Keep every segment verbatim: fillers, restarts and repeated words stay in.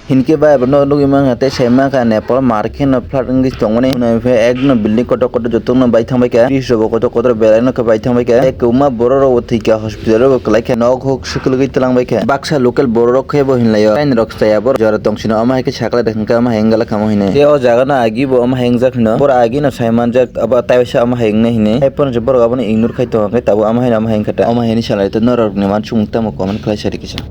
Hinkhe bai abono nugwi mankha tei sai mankha Nepal mar kheno flood wngwi tongmani. Hwnwi khe ekno building kotor kotor jotono bai thangbaikha. Bridge rokbo kotor kotor belai no khe bai thangbaikha. Tei kwbangma borok rokbo thwikha, hospital rokbo kwlaikha, nok huk swkwlwgwi twlangbaikha. Baksa local borok rok khe bo hinlaio. Train rok chaya borok jora tongsino, omo hai khe sakla de hwnkhe omo hai wngla kha omo hinwi. Tei o jaga no agi bo omo hai wngjak hino. Boro agi no sai manjak abo tai waisa omo hai wngnai hinwi. Hai phano se borok abono ignore khai tongo, hwnkhe tabuk omo hai no omo hai wngkha ta. Omo hai hinwi salai tei norok ni uansukmung tamo comment khlai sadi kisa.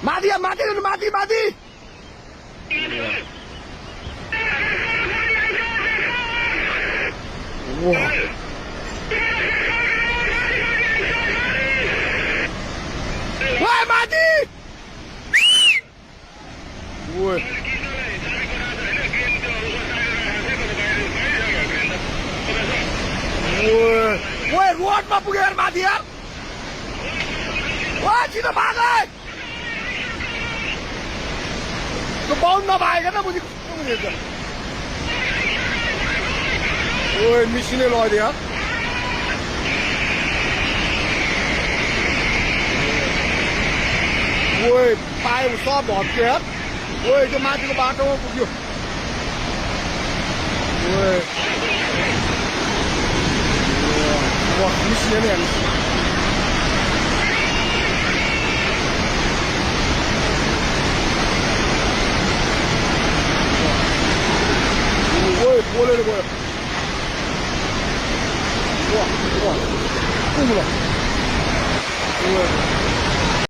Mati ya, mati, mati, mati. Wah. Wah, mati. Woi. Woi. Woi, road ma punya air mati ya. Wah, sini bagai. Kebon na bai kana muni muni ka. Oi, machine loi dia. Oi, pai so bot ke. Oi, je mati ko bato ko yo. Oi. Wah, machine ni.